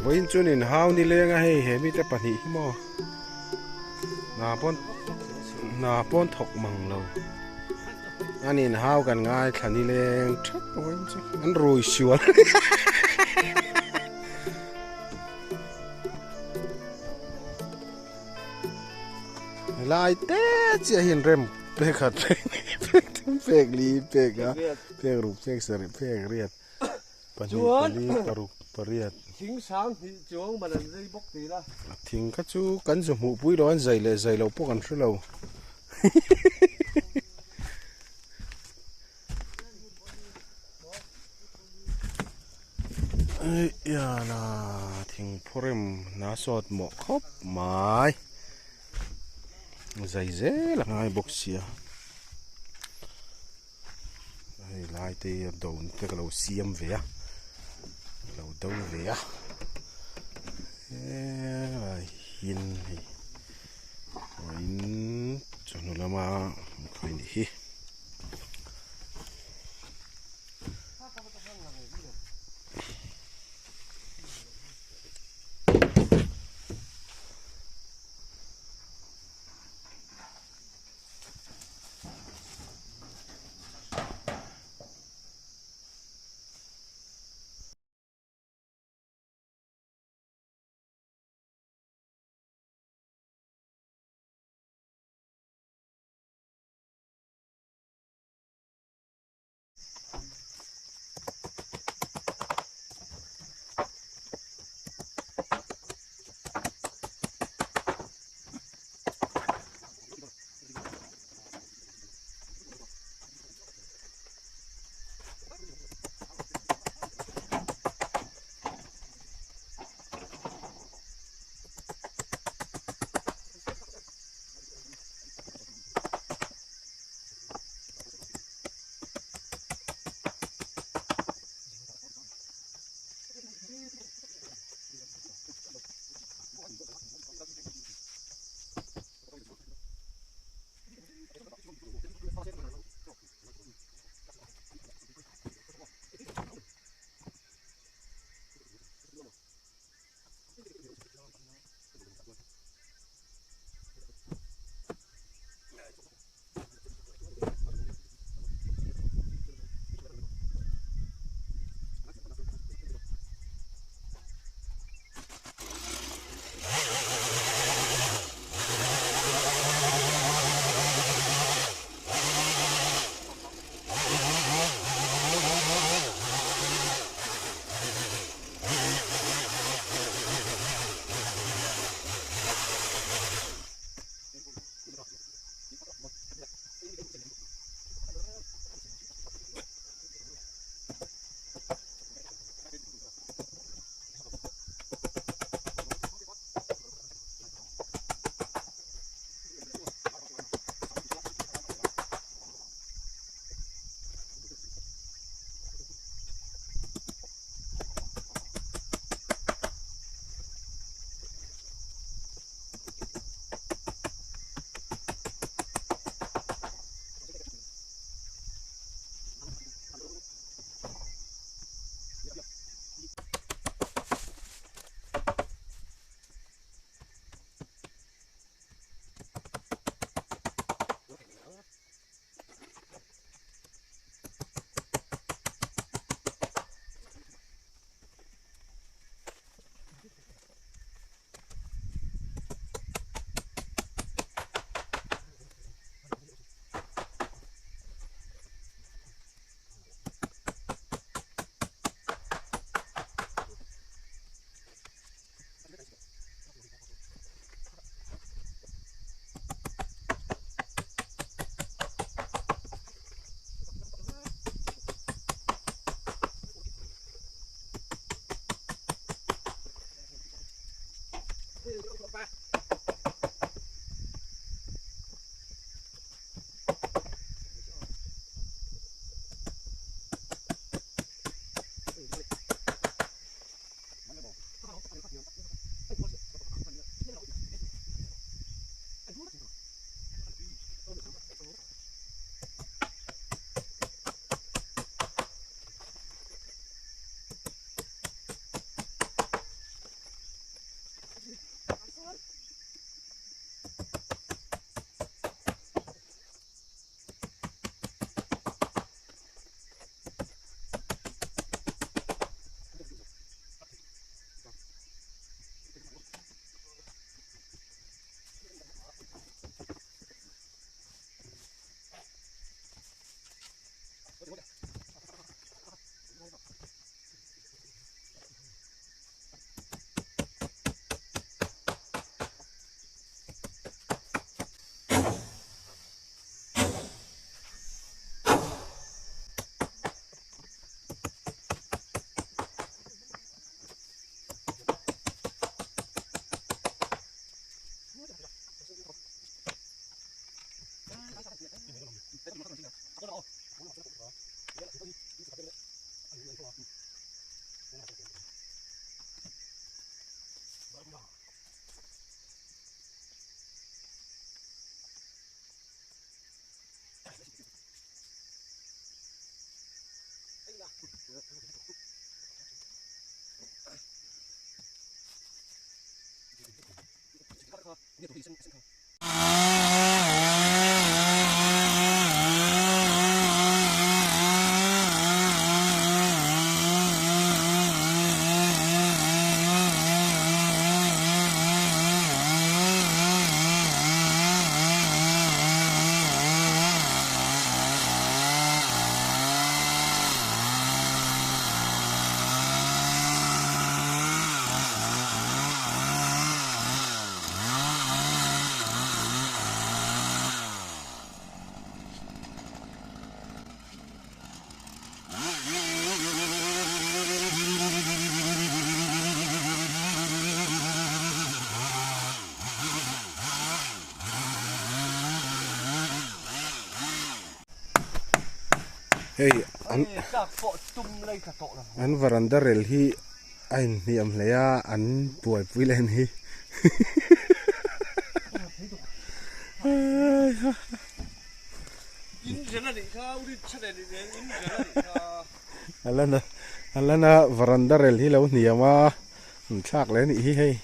Vawiin chuan in hau nileng a hei he mite pahnih hi maw hna pawn hna pawn thawk mang lo an in hau kan ngaithla nileng thap a vawiin chu an rui sual helai te chiah hi an rem pek khat pek thum pek li pek a pek ruk pek sarih pek riat pahnih pali paruk pariat thing sang hnih chuang man an zai bawk ti la thing kha chu kan zu hmuh pui lo an zai leh zai loh pawh kan hre lo Eiala thing phawrem hna sawt mawh khawp mai zai zel a ngai bawk sia hei lai te hi a do te ka lo siam ve a ka lo do ve a helai hin hei in chawhnu lama khai nih hi. Hei an an varanda rel hi a inhniam hle a an buaipui leh a ni. Alana alana varanda rel hi lo hniam a an thlak leh a nih hi hei.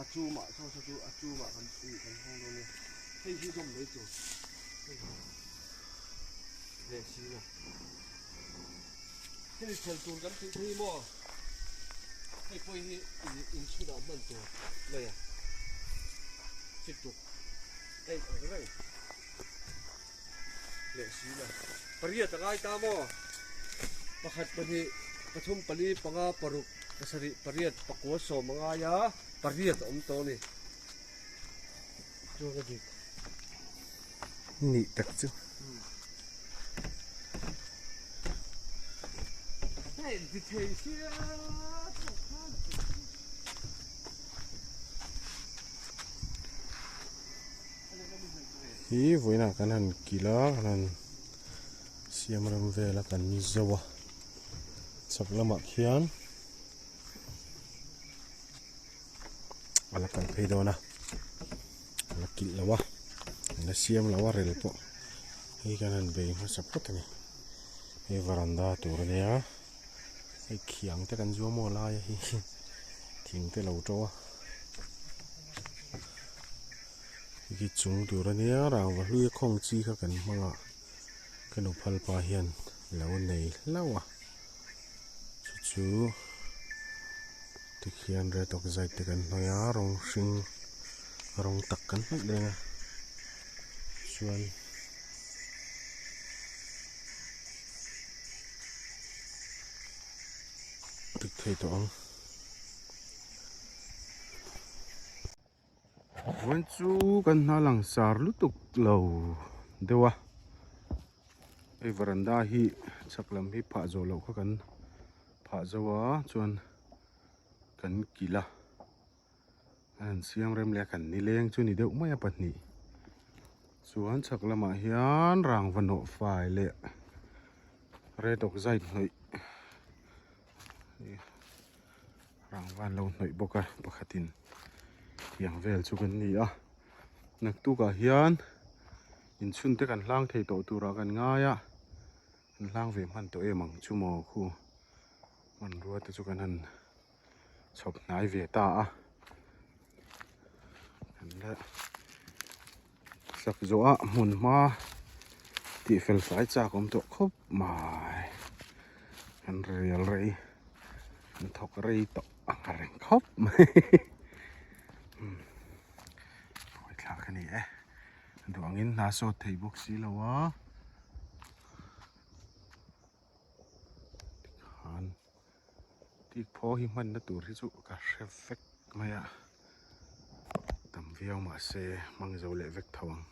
A chumah saw saw chu a chumah kan ih kan hawng dawn nia hei hi zawm mai tur hei hi leh si lo hei chhel tur kan tih hi maw hei pawh hi in chhunah hman tur mai a chit tuk hei ang reng leh si lo pariat a ngai ta maw pakhat pahnih pathum pali panga paruk pasarih pariat pakua sawm a ngai a pariat a awm tawh a ni chuan a dik nih tak chu hei di thei sia Hi vawiinah kan han kil a kan han siam ram vel a kan zo a chhak lamah khian a la kal phei dawn a a la kilh lo a a la siam lo a rel pawh hei kan han bei hmasa phawt a ni hei varanda tur a nia hei khiang te kan zuam aw lai a hi thing te lo to a. Hei chung tur a nia rangva hlui a khawng chi kha kan hmang a ka nu phal pa hian lo nei hlauh a chu chu tikhian red oxide te kan hnawih a rawng hring rawng tak kan hnawih leng a chuan. Dik thei tawh ang. Vawiin chu kan hna lang sar lutuk lo deuh a hei varanda hi chhak lam hi phah zawh loh kha kan phah zo a chuan kan kilh a a han siam rem leh a kan nileng chu ni deuh mai a pahnih chuan chhak lamah hian rangva nawh fai leh red oxide hnawih Rangva an lo hnawih bawk a pakhatin tiang vel chu kan ni a naktukah hian. Inchhun te kan hlang thei tawh turah kan ngai a, kan hlang ve hman tawh em ang chu maw khu hmanrua te chu kan han chhawp hnai ve ta a, kan la sak zawh a hmun hma tih fel fai chak awm tawh khawp mai kan rial rei kan thawk rei tawh ang reng khawp mai. Phawi thlak a ni e duh angin hna sawt thei bawk si lo a tikhan tik phaw hi hmanna tur hi chu ka hre vek mai a tam viau mahse hmang zo leh vek tho ang.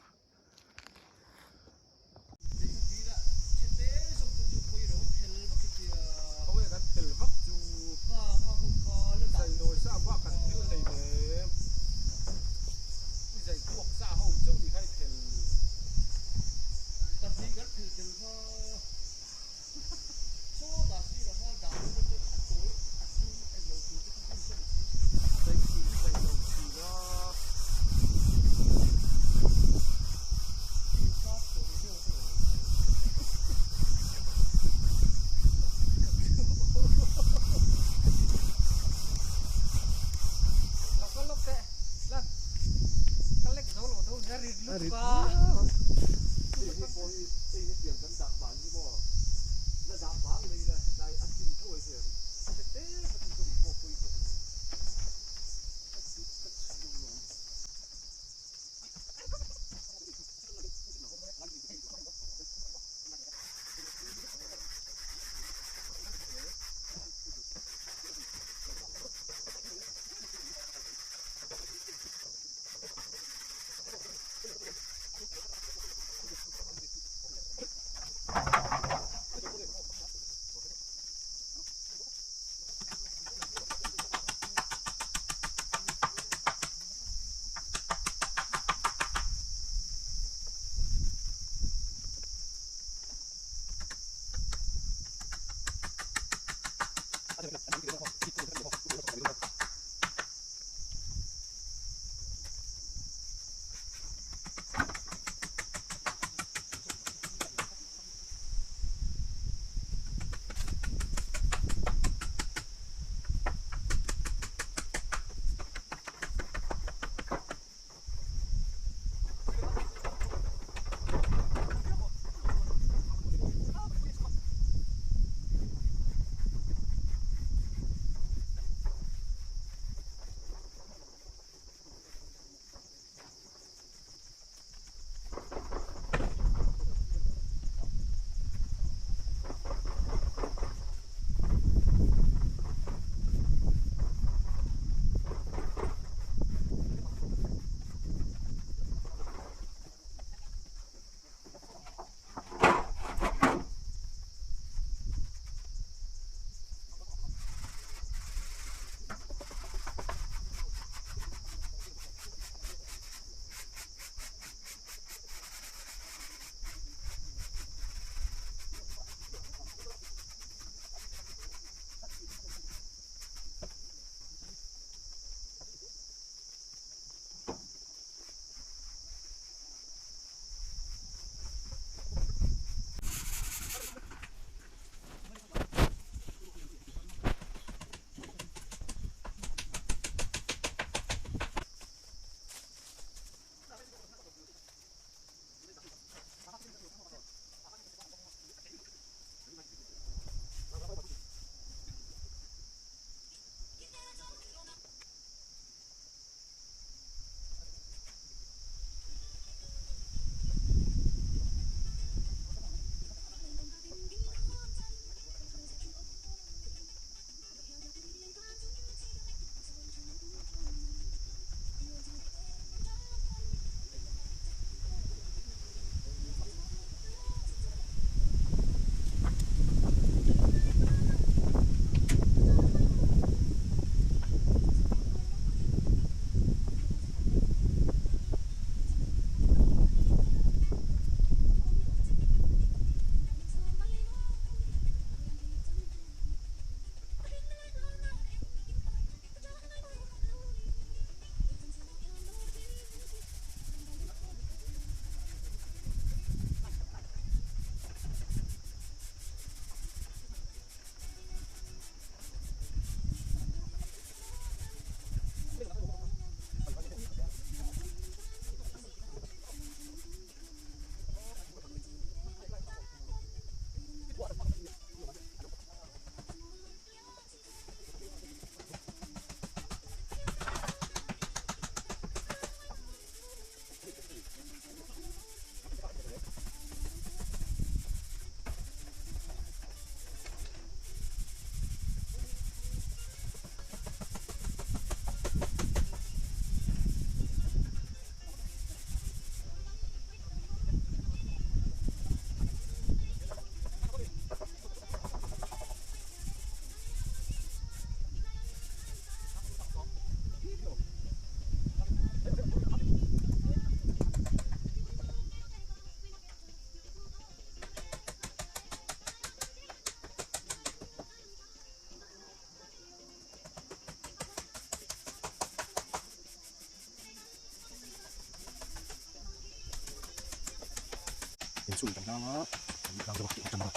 Inchung kan hlang a, kan tlang deuh a, a tan a.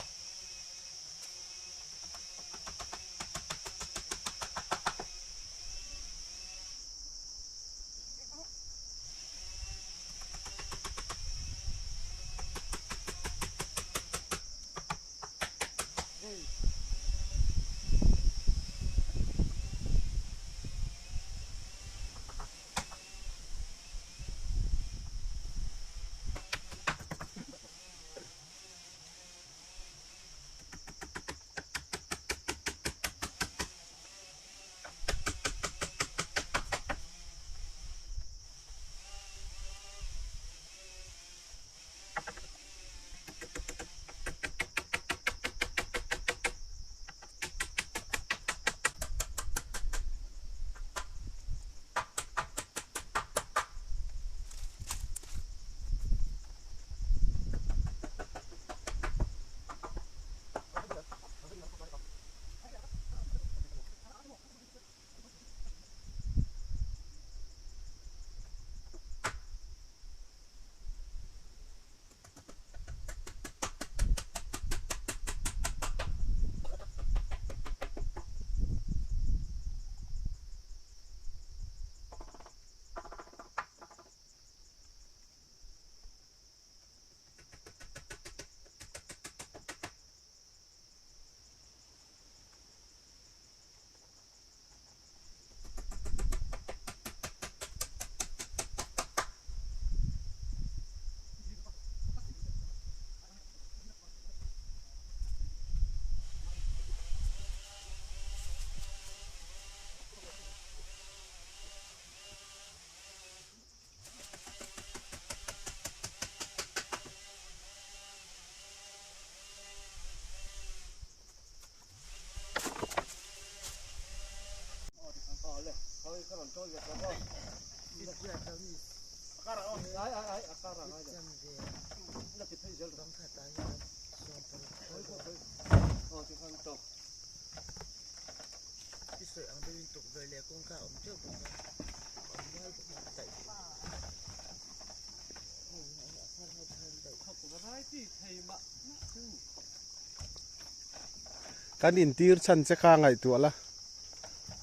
Kan intir chhan che kha ngaihtuah la,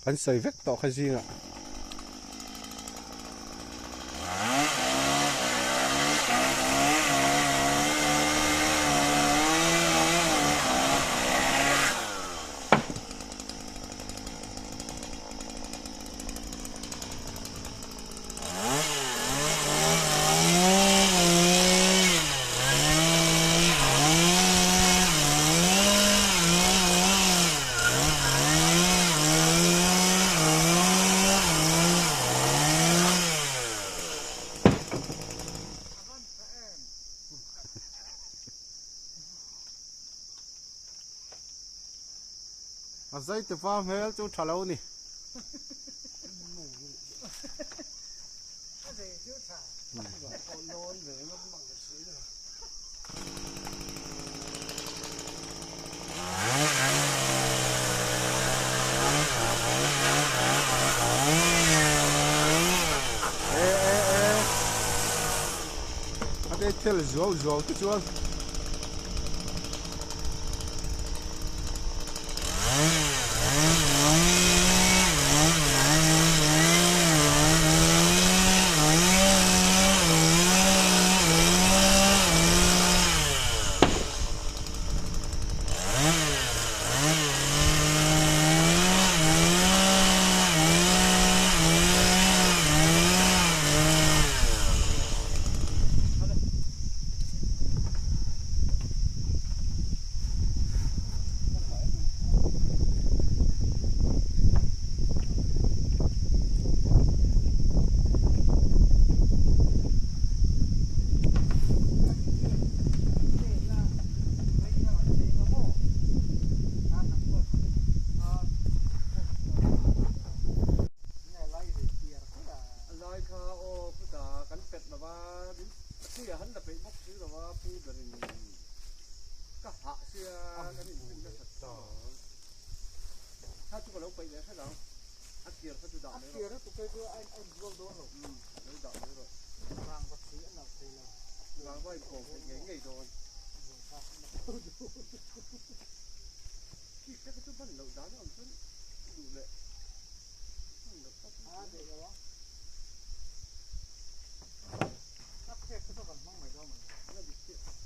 kan sawi vek tawh kha zingah. A zai te va hmel chu tha lo ni. E e e a te thil zuau zuau te chuan. Hman loh dan a awm chuan duh leh hman loh tawp a ni lo a. A phek te pawh kan hmang mai dawn a ni. A dik chiah.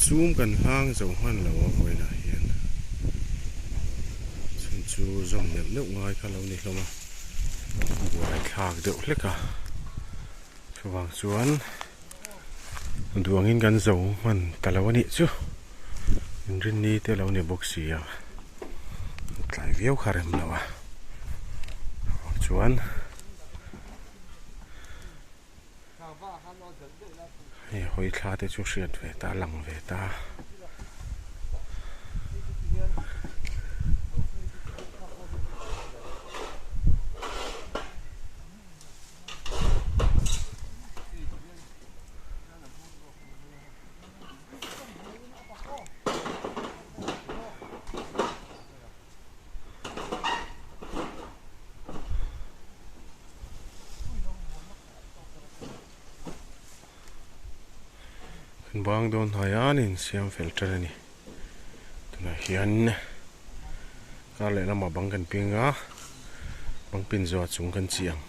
Chhum kan hlang zo hman lo a vawiinah hian chhun chu zawm neuh neuh ngai kha lo ni hlawm a buai thlak deuh hlek a chuvang chuan duangin kan zo hman ta lo a nih chu inrinni te lo ni bawk si a tlai viau kha rem lo a chuan. Hei hawi thla te chu hriat ve ta lang ve ta. Kan bang dawn hnai a ni insiam fel tan a ni tunah hian kar leh lamah bang kan ping a bang pin zawh ah chung kan chi ang.